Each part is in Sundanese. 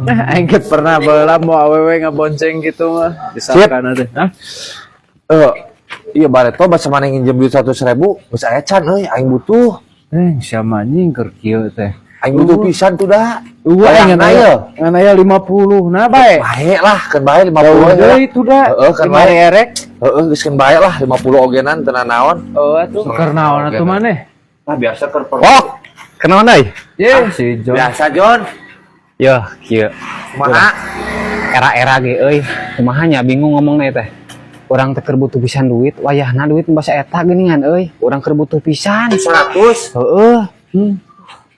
Nah, aing ge pernah baheula mawa awewe ngabonceng gitu mah. Disangkana teh. Hah? Eh, iya, bareto bahasa mana nginjem duit 100.000, geus aya can euy, aing butuh. Eh, siapa anjing keur kieu teh? Aing butuh pisan tuh dah. Euweuh, aing Bayangna ye. Ngan aya 50. Nah, bae. Bae lah, kan bae 50 Jauh we lah. deui itu dah. Heeh, kan Lima bae. Erek. Heeh, geus kan bae lah 50 ogenan teu naon. Oh, atuh. Keur naon atuh maneh? Ah, biasa keur per. Oh, kenalan deui. Ye, si John. Biasa, John. Yo, kieu. Kumaha? Era-era ge euy. Kumaha nya, bingung ngomongna teh. Urang teh keur butuh pisan duit, wayahna duit basa eta geuningan euy. Urang keur butuh pisan. 100. Heeh.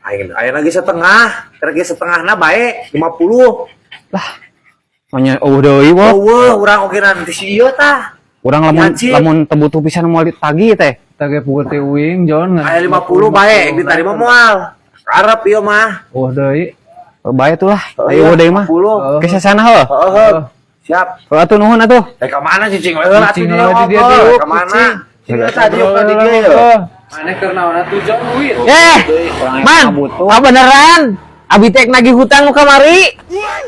Aing aya lagi setengah, keur ge setengahna bae 50. Manya euweuh deui wo. Euweuh, urang ogenan ti si ieu tah. Urang lamun Hansip. Lamun teu butuh pisan moal ditagih teh. Kita ge pukul teh uing, John. Aya 50 bae, diterima moal. Karep ieu mah. Oh, deui. Bae tuh lah. Ayo deui mah. 50. Ke sana heuh. Heeh. Siap. Heuh atuh, nuhun atuh. Eh, ka mana cicing we heula atuh? Cicing Dia heula di dia ngobrol. diuk, Ka mana? cicing. Cicing tadi diuk di dia. Maneh keur naon atuh, John, duit? Eh, Mang, ah beneran. Abi teh nagih hutang nu kamari.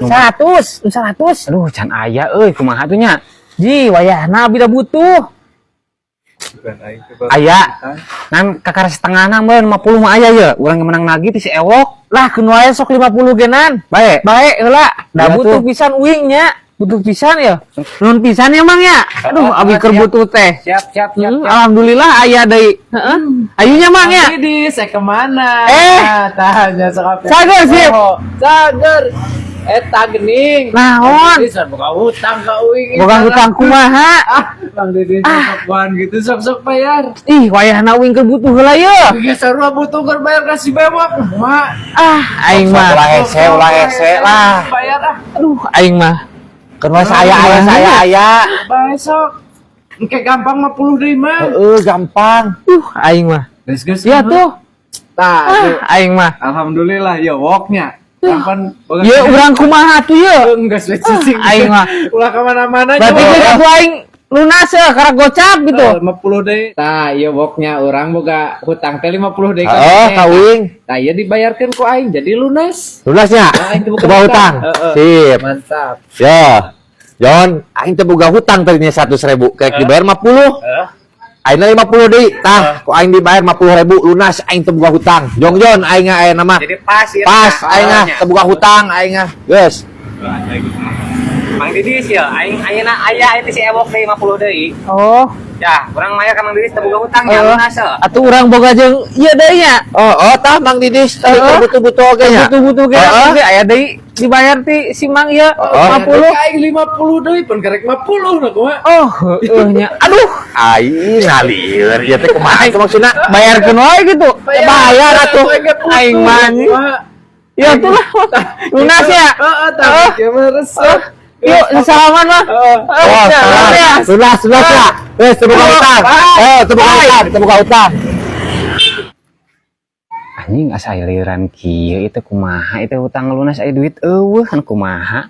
100, 100. Aduh, can aya euy, kumaha tuh nya? Ji, wayahna abi dah butuh. Aya. Nan kakara setengahna meureun 50 mah aya ye. Urang menang nagih ti si Ewok. Lah, keun wae sok 50 genan. Bae. Bae heula. Da Iya butuh tuh. Pisan uing nya. Butuh pisan ya. Nuhun pisan ya, Mang, ya. Aduh, abi keur butuh teh. Siap, siap, siap. Alhamdulillah aya deui. Heeh. Ayunya, Mang, ya. Ini saya kemana? Eh. Tanya sok. Cager, sip. Oh, cager. Eta gening. Naon? Mang Didi boga hutang ka uing. Boga hutang kumaha? Ah, Bang Didi sok gitu, sok-sok bayar. Ih, wayahna uing keur butuh heula ye. Geus sarua butuh keur bayar ka si Bewok. Kumaha? Ah, aing mah. Ulah hese, ulah hese lah. Bayar ah. Aduh, aing mah. Keun we saya aya, saya aya. Besok. Engke gampang 50 deui mah. Heeh, gampang. Aing mah. Geus geus. Ya tuh. Tah, tuh. Ah, aing mah. Alhamdulillah ya woknya. Kapan? Ya urang kumaha tuh ye? Enggak sih cicing. Aing mah. Ulah kemana-mana. Berarti geus atuh aing lunas ya karena gocap gitu. 50 deui. Tah, ieu woknya urang boga hutang teh 50 deui ka Heeh, maneh. ka uing. Tah, ieu dibayarkeun ku aing jadi lunas. Lunasnya? Nah, aing teu boga Boga hutang. Heeh. Sip. Mantap. Ya. Jon, aing teu boga hutang tadinya 100.000, kayak dibayar 50. Aing 50 deui. Tah, ku aing dibayar 50.000 lunas, aing teu boga hutang. Jong Jon, aing aya nama. Jadi pas ya. Pas aing ah teu boga hutang aing ah. Geus. Mang Didis ya, aing ayeuna aya itu si Ewok deui 50 deui. Oh, Ya, urang mayar ka Mang Didis teu boga hutang ya, lunas ya. Atuh urang boga jeung ieu deui nya. Oh, tah Mang Didis tadi butuh-butuh oge nya. Butuh-butuh ge Heeh. aya deui dibayar ti si Mang ieu Heeh. 50. Aing 50 deui pun karek 50 nah kumaha. Oh, heueuh nya. Aduh, Aing ngalir ieu teh kumaha itu maksudna? Bayarkeun wae gitu. Bayar atuh. Aing mah anjing. Ya itulah. Lunas ya. Heeh, tah kieu mah resep. Yuk, salaman mah. Oh, Ya, salah. ya. Lunas, lunas ya. Wes, teu boga hutang. Eh, teu boga hutang, teu boga hutang. Anjing, asa lieuran kieu itu kumaha itu hutang lunas, aya duit euweuh kan kumaha.